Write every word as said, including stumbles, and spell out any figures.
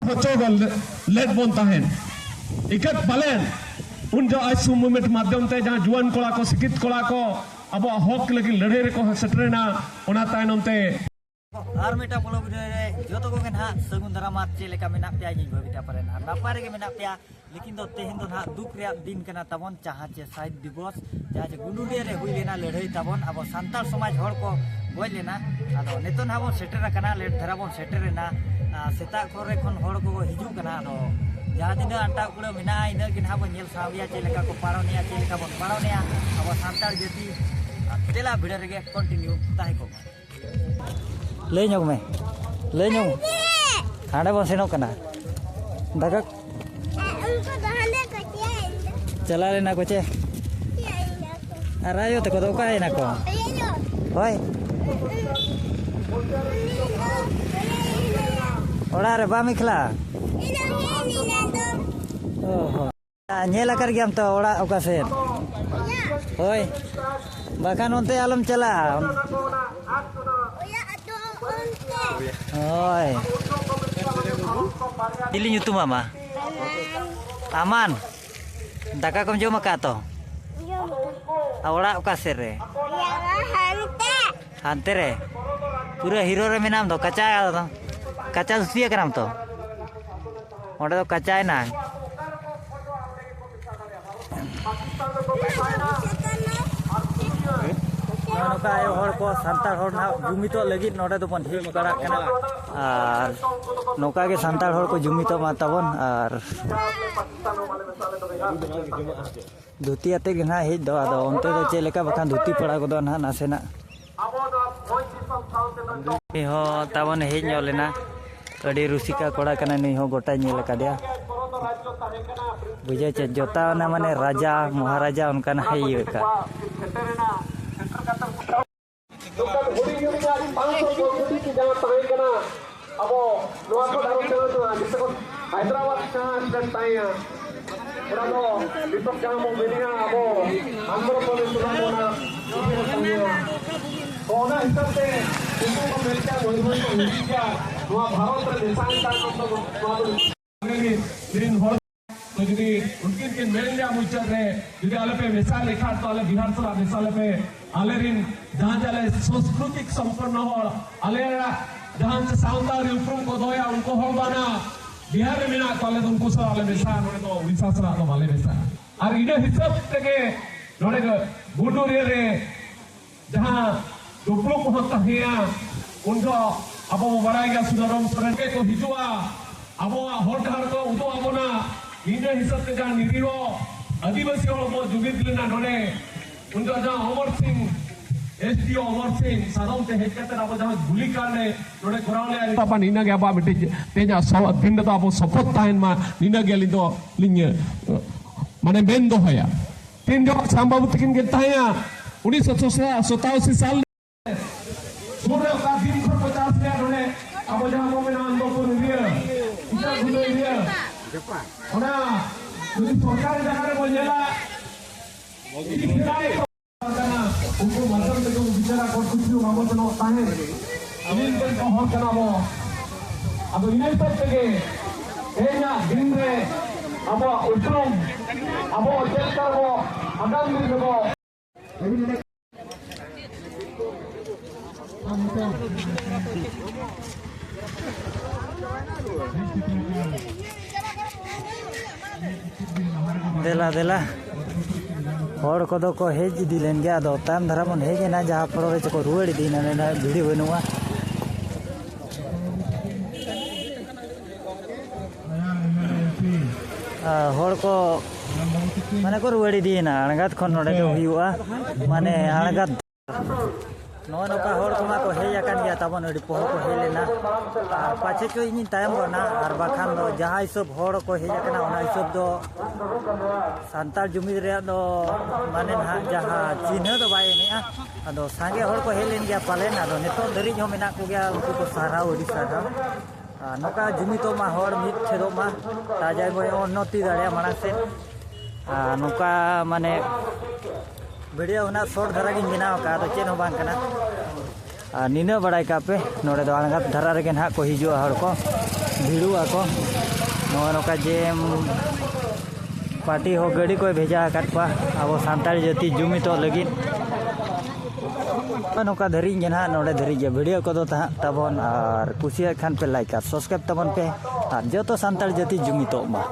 ᱦᱚᱪᱚ ᱞᱮᱫ ᱵᱚᱱ ᱛᱟᱦᱮᱸᱫ᱾ ᱤᱠᱟᱹᱛ ᱯᱟᱞᱮᱱ ᱩᱱ ᱡᱚᱦᱚᱜ ᱟᱭᱥᱩ ᱢᱩᱵᱷᱢᱮᱱᱴ ᱢᱟᱫᱽᱫᱷᱚᱢ ᱛᱮ ᱡᱟᱦᱟᱸ ᱡᱩᱣᱟᱹᱱ ᱠᱚᱲᱟ ᱠᱚ, ᱥᱤᱠᱷᱤᱛ ᱠᱚᱲᱟ ᱠᱚ ᱟᱵᱚᱣᱟᱜ ᱦᱚᱠ ᱞᱟᱹᱜᱤᱫ ᱞᱟᱹᱲᱦᱟᱹᱭ ᱨᱮᱠᱚ ᱥᱮᱴᱮᱨᱮᱱᱟ, ᱚᱱᱟ ᱛᱟᱭᱱᱚᱢ ᱛᱮ ᱟᱨ ᱢᱤᱫᱴᱟᱝ ᱵᱚᱞᱚ ᱵᱷᱤᱰᱤᱭᱳ ᱨᱮ ᱡᱚᱛᱚ ᱠᱚᱜᱮ ᱱᱟᱦᱟᱜ ᱥᱟᱹᱜᱩᱱ ᱫᱟᱨᱟᱢ᱾ ᱟᱨ ᱪᱮᱫ ᱞᱮᱠᱟ ᱢᱮᱱᱟᱜ ᱯᱮᱭᱟ? ᱤᱧᱤᱧ ᱵᱷᱟᱹᱵᱤᱛᱟ ᱯᱟᱞᱮᱱ ᱟᱨ ᱱᱟᱯᱟᱭ ᱨᱮᱜᱮ ᱢᱮᱱᱟᱜ ᱯᱮᱭᱟ᱾ ᱞᱮᱠᱤᱱ ᱫᱚ ᱛᱮᱦᱮᱧ ᱫᱚ ᱱᱟᱦᱟᱜ ᱫᱩᱠ ᱨᱮᱭᱟᱜ ᱫᱤᱱ ᱠᱟᱱᱟ ᱛᱟᱵᱚᱱ, ᱡᱟᱦᱟᱸ ᱪᱮ ᱥᱟᱦᱤᱫ ᱫᱤᱵᱚᱥ, ᱡᱟᱦᱟᱸ ᱪᱮ ᱜᱩᱰᱩᱨᱤᱭᱟᱹ ᱨᱮ ᱦᱩᱭ ᱞᱮᱱᱟ ᱞᱟᱹᱲᱦᱟᱹᱭ ᱛᱟᱵᱚᱱ, ᱟᱵᱚ ᱥᱟᱱᱛᱟᱲ ᱥᱚᱢᱟᱡᱽ ᱦᱚᱲ ᱠᱚ ᱜᱚᱡ ᱞᱮᱱᱟ᱾ ᱟᱫᱚ ᱱᱤᱛᱚᱜ ᱱᱟᱦᱟᱜ ᱵᱚᱱ ᱥᱮᱴᱮᱨ ᱟᱠᱟᱱᱟ, ᱞᱮᱴ ᱫᱷᱟᱨᱟ ᱵᱚᱱ ᱥᱮᱴᱮᱨ ᱮᱱᱟ᱾ ᱟᱨ ᱥᱮᱛᱟᱜ ᱠᱚᱨᱮ ᱠᱷᱚᱱ ᱦᱚᱲ ᱠᱚ ᱦᱤᱡᱩᱜ ᱠᱟᱱᱟ᱾ ᱟᱫᱚ ᱡᱟᱦᱟᱸ ᱛᱤᱱᱟᱹᱜ ᱟᱱᱴᱟᱣ ᱠᱩᱲᱟᱹᱣ ᱢᱮᱱᱟᱜᱼᱟ, ᱤᱱᱟᱹᱜ ᱜᱮ ᱱᱟᱦᱟᱜ ᱵᱚᱱ ᱧᱮᱞ ᱥᱟᱦᱟᱣ ᱜᱮᱭᱟ, ᱪᱮᱫ ᱞᱮᱠᱟ ᱠᱚ ᱯᱟᱨᱚᱢᱮᱜᱼᱟ, ᱪᱮᱫ ᱞᱮᱠᱟ ᱵᱚᱱ ᱯᱟᱨᱚᱢᱮᱜᱼᱟ ᱟᱵᱚ ᱥᱟᱱᱛᱟᱲ ᱡᱟᱹᱛᱤ᱾ ᱟᱨ ᱫᱮᱞᱟ ᱵᱷᱤᱲᱟᱹ ᱨᱮᱜᱮ ᱠᱚᱱᱴᱤᱱᱤᱭᱩ ᱛᱟᱦᱮᱸ ᱠᱚᱜ ᱢᱟ᱾ ᱞᱟᱹᱭ ᱧᱚᱜ ᱢᱮ, ᱞᱟᱹᱭ ᱧᱚᱜ ᱢᱮ᱾ ᱦᱟᱸᱰᱮ ᱵᱚᱱ ᱥᱮᱱᱚᱜ ᱠᱟᱱᱟ᱾ ᱫᱟᱠᱟ ᱩᱱᱠᱩ ᱫᱚ ᱦᱟᱸᱰᱮ ᱠᱚ ᱪᱮᱫ ᱪᱟᱞᱟᱣ ᱞᱮᱱᱟ ᱠᱚ ᱪᱮ? ᱪᱮᱫ ᱟᱨ ᱟᱭᱳ ᱛᱟᱠᱚ ᱫᱚ ᱚᱠᱟᱭᱮᱱᱟ ᱠᱚ? ᱦᱳᱭ᱾ ᱚᱲᱟᱜ ᱨᱮ ᱵᱟᱢ ᱮᱠᱞᱟ? ᱚ ᱦᱚᱸ᱾ ᱧᱮᱞ ᱟᱠᱟᱫ ᱜᱮᱭᱟᱢ ᱛᱚ ᱚᱲᱟᱜ ᱚᱠᱟ ᱥᱮᱫ? ᱦᱳᱭ᱾ ᱵᱟᱠᱷᱟᱱ ᱚᱱᱛᱮ ᱟᱞᱚᱢ ᱪᱟᱞᱟᱜᱼᱟ᱾ ᱦᱳᱭ᱾ ᱪᱤᱞᱤ ᱧᱩᱛᱩᱢ ᱟᱢᱟ? ᱟᱢᱟᱱ᱾ ᱫᱟᱠᱟ ᱠᱚᱢ ᱡᱚᱢ ᱟᱠᱟᱫ ᱛᱚ? ᱟᱨ ᱚᱲᱟᱜ ᱚᱠᱟ ᱥᱮᱫ ᱨᱮ? ᱦᱟᱱᱛᱮ᱾ ᱯᱩᱨᱟᱹ ᱦᱤᱨᱳ ᱨᱮ ᱢᱮᱱᱟᱢ ᱫᱚ, ᱠᱟᱪᱟ, ᱠᱟᱪᱟ ᱫᱷᱩᱛᱤ ᱟᱠᱟᱱᱟᱢ ᱛᱚ? ᱚᱸᱰᱮ ᱫᱚ ᱠᱟᱪᱟᱭᱮᱱᱟ᱾ ᱱᱚᱜᱼᱚ ᱱᱚᱝᱠᱟ ᱟᱭᱳ ᱦᱚᱲ ᱠᱚ, ᱥᱟᱱᱛᱟᱲ ᱦᱚᱲ ᱱᱟᱦᱟᱜ ᱡᱩᱢᱤᱫᱚᱜ ᱞᱟᱹᱜᱤᱫ ᱱᱚᱰᱮ ᱫᱚᱵᱚᱱ ᱦᱮᱡ ᱵᱟᱲᱟᱜ ᱠᱟᱱᱟ᱾ ᱟᱨ ᱱᱚᱝᱠᱟ ᱜᱮ ᱥᱟᱱᱛᱟᱲ ᱦᱚᱲ ᱠᱚ ᱡᱩᱢᱤᱫᱚᱜ ᱢᱟ ᱛᱟᱵᱚᱱ᱾ ᱟᱨ ᱫᱷᱩᱛᱤ ᱟᱛᱮ ᱜᱮ ᱱᱟᱦᱟᱜ ᱦᱮᱡ ᱫᱚ, ᱟᱫᱚ ᱚᱱᱛᱮ ᱫᱚ ᱪᱮᱫ ᱞᱮᱠᱟ ᱵᱟᱠᱷᱟᱱ ᱫᱷᱩᱛᱤ ᱯᱟᱲᱟᱣ ᱜᱚᱫᱚᱜᱼᱟ ᱱᱟᱦᱟᱜ ᱱᱟᱥᱮᱱᱟᱜ᱾ ᱱᱩᱭ ᱦᱚᱸ ᱛᱟᱵᱚᱱ ᱦᱮᱡ ᱧᱚᱜ ᱞᱮᱱᱟ, ᱟᱹᱰᱤ ᱨᱩᱥᱤᱠᱟ ᱠᱚᱲᱟ ᱠᱟᱱᱟᱭ ᱱᱩᱭ ᱦᱚᱸ, ᱜᱚᱴᱟᱧ ᱧᱮᱞ ᱟᱠᱟᱫᱮᱭᱟ᱾ ᱵᱩᱡᱷᱟᱹᱣ ᱪᱮ, ᱡᱚᱛᱟ ᱚᱱᱟ ᱢᱟᱱᱮ ᱨᱟᱡᱟ ᱢᱚᱦᱟᱨᱟᱡᱟ ᱚᱱᱠᱟᱱᱟᱜ ᱦᱚᱸᱭ ᱤᱭᱟᱹ ᱟᱠᱟᱫ᱾ ᱱᱚᱝᱠᱟᱱ ᱦᱩᱰᱤᱧ ᱦᱩᱰᱤᱧ ᱟᱜ ᱯᱟᱸᱪ ᱥᱚ ᱠᱚ ᱠᱩᱲᱤ ᱠᱚ ᱡᱟᱦᱟᱸ ᱛᱟᱦᱮᱸ ᱠᱟᱱᱟ, ᱟᱵᱚ ᱱᱚᱣᱟ ᱠᱚ ᱟᱨᱚ ᱥᱮᱬᱟ ᱥᱮᱬᱟ, ᱡᱮᱥᱮ ᱠᱚ ᱦᱟᱭᱫᱨᱟᱵᱟᱫ ᱡᱟᱦᱟᱸ ᱥᱴᱮᱴ ᱛᱟᱦᱮᱸᱭᱟ, ᱚᱱᱟ ᱫᱚ ᱱᱤᱛᱚᱜ ᱡᱟᱦᱟᱸ ᱵᱚᱱ ᱢᱮᱱᱮᱜᱼᱟ ᱟᱵᱚ ᱟᱱᱫᱷᱨᱚ ᱯᱨᱚᱫᱮᱥ ᱨᱮᱱᱟᱜ ᱚᱱᱟ ᱤᱭᱟᱹ ᱨᱮ ᱛᱟᱦᱮᱸᱭᱟ᱾ ᱛᱚ ᱚᱱᱟ ᱦᱤᱥᱟᱹᱵ ᱛᱮ ᱩᱱᱠᱩ ᱠᱚ ᱢᱮᱱ ᱠᱮᱜᱼᱟ ᱢᱚᱭᱩᱨᱵᱷᱚᱸᱡᱽ ᱠᱚ ᱦᱤᱡᱩᱜ ᱜᱮᱭᱟ᱾ ᱱᱚᱣᱟ ᱵᱷᱟᱨᱚᱛ ᱨᱮ ᱢᱮᱥᱟ ᱞᱮᱱᱠᱷᱟᱱ ᱫᱚ ᱱᱚᱣᱟ ᱫᱚ ᱟᱞᱮ ᱨᱤᱱ ᱦᱚᱲ ᱛᱚ ᱡᱩᱫᱤ ᱩᱱᱠᱤᱱ ᱠᱤᱱ ᱢᱮᱱ ᱞᱮᱭᱟ ᱢᱩᱪᱟᱹᱫ ᱨᱮ, ᱡᱩᱫᱤ ᱟᱞᱮ ᱯᱮ ᱢᱮᱥᱟ ᱞᱮᱠᱷᱟᱱ ᱛᱚ ᱟᱞᱮ ᱵᱤᱦᱟᱨ ᱥᱟᱞᱟᱜ ᱢᱮᱥᱟ ᱞᱮᱯᱮ, ᱟᱞᱮ ᱨᱤᱱ ᱡᱟᱦᱟᱸ ᱡᱮ ᱟᱞᱮ ᱥᱟᱝᱥᱠᱨᱤᱛᱤᱠ ᱥᱚᱢᱯᱚᱱᱱᱚ ᱦᱚᱲ, ᱟᱞᱮᱭᱟᱜ ᱡᱟᱦᱟᱸ ᱪᱮ ᱥᱟᱶᱛᱟ ᱟᱹᱨᱤ ᱩᱯᱨᱩᱢ ᱠᱚ ᱫᱚᱦᱚᱭᱟ, ᱩᱱᱠᱩ ᱦᱚᱲ ᱫᱚ ᱚᱱᱟ ᱵᱤᱦᱟᱨ ᱨᱮ ᱢᱮᱱᱟᱜ ᱠᱚᱣᱟ, ᱟᱞᱮ ᱫᱚ ᱩᱱᱠᱩ ᱥᱟᱞᱟᱜ ᱞᱮ ᱢᱮᱥᱟ, ᱱᱚᱰᱮ ᱫᱚ ᱩᱲᱤᱥᱥᱟ ᱥᱟᱞᱟᱜ ᱫᱚ ᱵᱟᱞᱮ ᱢᱮᱥᱟᱜᱼᱟ᱾ ᱟᱨ ᱤᱱᱟᱹ ᱦᱤᱥᱟᱹᱵ ᱛᱮᱜᱮ ᱱᱚᱰᱮ ᱫᱚ ᱜᱩᱰᱩᱨᱤᱭᱟᱹ ᱨᱮ ᱡᱟᱦᱟᱸ ᱰᱩᱯᱲᱩ ᱠᱚᱦᱚᱸ ᱛᱟᱦᱮᱸᱭᱟ, ᱩᱱ ᱡᱚᱦᱚᱜ ᱟᱵᱚ ᱵᱚ ᱵᱟᱲᱟᱭ ᱜᱮᱭᱟ, ᱥᱩᱫᱟᱨᱟᱢ ᱥᱚᱨᱮᱱ ᱜᱮᱠᱚ ᱦᱤᱡᱩᱜᱼᱟ, ᱟᱵᱚᱣᱟᱜ ᱦᱚᱨ ᱰᱟᱦᱟᱨ ᱠᱚ ᱩᱫᱩᱜ ᱟᱵᱚᱱᱟ᱾ ᱤᱱᱟᱹ ᱦᱤᱥᱟᱹᱵ ᱛᱮ ᱡᱟᱦᱟᱸ ᱱᱤᱨᱤᱦᱚ ᱟᱹᱫᱤᱵᱟᱹᱥᱤ ᱦᱚᱲ ᱵᱚ ᱡᱩᱢᱤᱫ ᱞᱮᱱᱟ ᱱᱚᱰᱮ, ᱩᱱ ᱡᱚᱦᱚᱜ ᱡᱟᱦᱟᱸ ᱚᱢᱚᱨ ᱥᱤᱝ, ᱮᱥ ᱰᱤ ᱳ ᱚᱢᱚᱨ ᱥᱤᱝ ᱥᱟᱫᱚᱢ ᱛᱮ ᱦᱮᱡ ᱠᱟᱛᱮ ᱟᱵᱚ ᱡᱟᱦᱟᱸ ᱜᱩᱞᱤ ᱠᱟᱱᱰ ᱨᱮ ᱱᱚᱰᱮ ᱠᱚᱨᱟᱣ ᱞᱮᱫᱼᱟ, ᱛᱟᱵᱚᱱ ᱤᱱᱟᱹᱜᱮ ᱟᱵᱚᱣᱟᱜ ᱢᱤᱫᱴᱤᱡ ᱛᱮᱦᱮᱧᱟᱜ ᱥᱚ-, ᱫᱤᱱ ᱨᱮᱫᱚ ᱟᱵᱚ ᱥᱚᱯᱚᱛ ᱛᱟᱦᱮᱱ ᱢᱟ, ᱱᱤᱱᱟᱹᱜ ᱜᱮ ᱟᱹᱞᱤᱧ ᱫᱚ ᱞᱤᱧ, ᱢᱟᱱᱮ, ᱢᱮᱱ ᱫᱚᱦᱚᱭᱟ᱾ ᱛᱤᱱ ᱡᱚᱠᱷᱚᱱ ᱥᱟᱢ ᱵᱟᱹᱵᱩ ᱛᱟᱹᱠᱤᱱ ᱠᱤᱱ ᱛᱟᱦᱮᱸᱭᱟ, ᱩᱱᱤᱥᱥᱚ ᱥᱚᱛᱟᱥᱤ ᱥᱟᱞ ᱥᱩᱨ ᱨᱮ ᱚᱠᱟ ᱫᱤᱱ ᱠᱷᱚᱱ ᱠᱚ ᱪᱟᱥ ᱞᱮᱫᱟ ᱱᱚᱰᱮ, ᱟᱵᱚ ᱡᱟᱦᱟᱸ ᱵᱚ ᱢᱮᱱᱟ ᱟᱱᱫᱚᱯᱩᱨ area, ᱤᱴᱟᱹ ᱜᱷᱩᱴᱩ area, ᱚᱱᱟ ᱡᱩᱫᱤ ᱥᱚᱨᱠᱟᱨᱤ ᱡᱟᱭᱜᱟ ᱨᱮᱵᱚ ᱧᱮᱞᱟ, ᱤᱧ ᱥᱮᱫᱟᱭ ᱠᱟᱱᱟ, ᱩᱱᱠᱩ ᱢᱟᱫᱽᱫᱷᱚᱢ ᱛᱮᱜᱮ ᱵᱚ ᱵᱤᱪᱟᱹᱨᱟ, ᱠᱚᱴ ᱠᱩᱪᱤ ᱵᱟᱵᱚ ᱥᱮᱱᱚᱜ ᱛᱟᱦᱮᱸᱫ᱾ ᱤᱧ ᱨᱮᱱ ᱠᱚ ᱦᱚᱲ ᱠᱟᱱᱟ ᱵᱚ᱾ ᱟᱫᱚ ᱤᱱᱟᱹ ᱦᱤᱥᱟᱹᱵ ᱛᱮᱜᱮ ᱛᱮᱦᱮᱧᱟᱜ ᱫᱤᱱ ᱨᱮ ᱟᱵᱚᱣᱟᱜ ᱩᱯᱨᱩᱢ, ᱟᱵᱚ ᱪᱮᱫ ᱞᱮᱠᱟ ᱵᱚ ᱟᱜᱟᱢ ᱫᱤᱱ ᱨᱮᱵᱚ ᱫᱮᱞᱟ ᱫᱮᱞᱟ, ᱦᱚᱲ ᱠᱚᱫᱚ ᱠᱚ ᱦᱮᱡ ᱤᱫᱤ ᱞᱮᱱ ᱜᱮᱭᱟ᱾ ᱟᱫᱚ ᱛᱟᱭᱚᱢ ᱫᱷᱟᱨᱟ ᱵᱚᱱ ᱦᱮᱡ ᱮᱱᱟ, ᱡᱟᱦᱟᱸ ᱯᱚᱨᱮ ᱪᱚᱠᱚ ᱨᱩᱣᱟᱹᱲ ᱤᱫᱤᱭᱮᱱᱟ, ᱱᱩᱱᱟᱹᱜ ᱵᱷᱤᱲ ᱵᱟᱹᱱᱩᱜᱼᱟ᱾ ᱟᱨ ᱦᱚᱲ ᱠᱚ ᱢᱟᱱᱮ ᱠᱚ ᱨᱩᱣᱟᱹᱲ ᱤᱫᱤᱭᱮᱱᱟ᱾ ᱟᱬᱜᱟᱛ ᱠᱷᱚᱱ ᱱᱚᱰᱮ ᱫᱚ ᱦᱩᱭᱩᱜᱼᱟ, ᱢᱟᱱᱮ ᱟᱬᱜᱟᱛ᱾ ᱱᱚᱜᱼᱚ ᱱᱚᱝᱠᱟ ᱦᱚᱲ ᱠᱚᱢᱟ ᱠᱚ ᱦᱮᱡ ᱟᱠᱟᱱ ᱜᱮᱭᱟ ᱛᱟᱵᱚᱱ, ᱟᱹᱰᱤ ᱯᱚᱦᱚ ᱠᱚ ᱦᱮᱡ ᱞᱮᱱᱟ᱾ ᱟᱨ ᱯᱟᱪᱮ ᱪᱚ ᱤᱧᱤᱧ ᱛᱟᱭᱚᱢ ᱜᱚᱫ ᱱᱟ, ᱟᱨ ᱵᱟᱠᱷᱟᱱ ᱫᱚ ᱡᱟᱦᱟᱸ ᱦᱤᱥᱟᱹᱵ ᱦᱚᱲ ᱠᱚ ᱦᱮᱡ ᱟᱠᱟᱱᱟ, ᱚᱱᱟ ᱦᱤᱥᱟᱹᱵ ᱫᱚ ᱥᱟᱱᱛᱟᱲ ᱡᱩᱢᱤᱫ ᱨᱮᱭᱟᱜ ᱫᱚ ᱢᱟᱱᱮ ᱱᱟᱦᱟᱜ ᱡᱟᱦᱟᱸ ᱪᱤᱱᱦᱟᱹ ᱫᱚ ᱵᱟᱭ ᱮᱢᱮᱜᱼᱟ᱾ ᱟᱫᱚ ᱥᱟᱸᱜᱮ ᱦᱚᱲ ᱠᱚ ᱦᱮᱡ ᱞᱮᱱ ᱜᱮᱭᱟ ᱯᱟᱞᱮᱱ, ᱟᱫᱚ ᱱᱤᱛᱚᱜ ᱫᱷᱟᱹᱨᱤᱡ ᱦᱚᱸ ᱢᱮᱱᱟᱜ ᱠᱚᱜᱮᱭᱟ, ᱩᱱᱠᱩ ᱠᱚ ᱥᱟᱨᱦᱟᱣ, ᱟᱹᱰᱤ ᱥᱟᱨᱦᱟᱣ᱾ ᱟᱨ ᱱᱚᱝᱠᱟ ᱡᱩᱢᱤᱫᱚᱜ ᱢᱟ, ᱦᱚᱲ ᱢᱤᱫ ᱪᱷᱮᱫᱚᱜ ᱢᱟ, ᱛᱟ ᱡᱟᱭ ᱵᱚᱭ ᱩᱱᱱᱚᱛᱤ ᱫᱟᱲᱮᱭᱟᱜᱼᱟ ᱢᱟᱲᱟᱝ ᱥᱮᱫ᱾ ᱟᱨ ᱱᱚᱝᱠᱟ ᱢᱟᱱᱮ ᱵᱷᱤᱰᱤᱭᱳ ᱦᱩᱱᱟᱹᱜ ᱥᱚᱨᱴ ᱫᱷᱟᱨᱟ ᱜᱤᱧ ᱵᱮᱱᱟᱣ ᱟᱠᱟᱫᱼᱟ, ᱟᱫᱚ ᱪᱮᱫ ᱦᱚᱸ ᱵᱟᱝ ᱠᱟᱱᱟ᱾ ᱟᱨ ᱱᱤᱱᱟᱹᱜ ᱵᱟᱲᱟᱭ ᱠᱟᱜ ᱯᱮ, ᱱᱚᱰᱮ ᱫᱚ ᱟᱬᱜᱟᱛ ᱫᱷᱟᱨᱟ ᱨᱮᱜᱮ ᱱᱟᱦᱟᱜ ᱠᱚ ᱦᱤᱡᱩᱜᱼᱟ ᱦᱚᱲ ᱠᱚ, ᱵᱷᱤᱲᱚᱜ ᱟᱠᱚ᱾ ᱱᱚᱜᱼᱚ ᱱᱚᱝᱠᱟ ᱡᱮ ᱯᱟᱨᱴᱤ ᱦᱚᱸ ᱜᱟᱹᱰᱤ ᱠᱚᱭ ᱵᱷᱮᱡᱟ ᱟᱠᱟᱫ ᱠᱚᱣᱟ ᱟᱵᱚ ᱥᱟᱱᱛᱟᱲ ᱡᱟᱹᱛᱤ ᱡᱩᱢᱤᱫᱚᱜ ᱞᱟᱹᱜᱤᱫ᱾ ᱱᱚᱝᱠᱟ ᱫᱷᱟᱹᱨᱤᱡ ᱜᱮ ᱱᱟᱦᱟᱜ, ᱱᱚᱰᱮ ᱫᱷᱟᱹᱨᱤᱡ ᱜᱮ ᱵᱷᱤᱰᱤᱭᱳ ᱠᱚᱫᱚ ᱛᱟᱦᱮᱸ ᱛᱟᱵᱚᱱ, ᱟᱨ ᱠᱩᱥᱤᱭᱟᱜ ᱠᱷᱟᱱ ᱯᱮ ᱞᱟᱭᱤᱠ ᱟᱨ ᱥᱟᱵᱥᱠᱨᱟᱭᱤᱵ ᱛᱟᱵᱚᱱ ᱯᱮ, ᱟᱨ ᱡᱚᱛᱚ ᱥᱟᱱᱛᱟᱲ ᱡᱟᱹᱛᱤ ᱡᱩᱢᱤᱫᱚᱜ ᱢᱟ᱾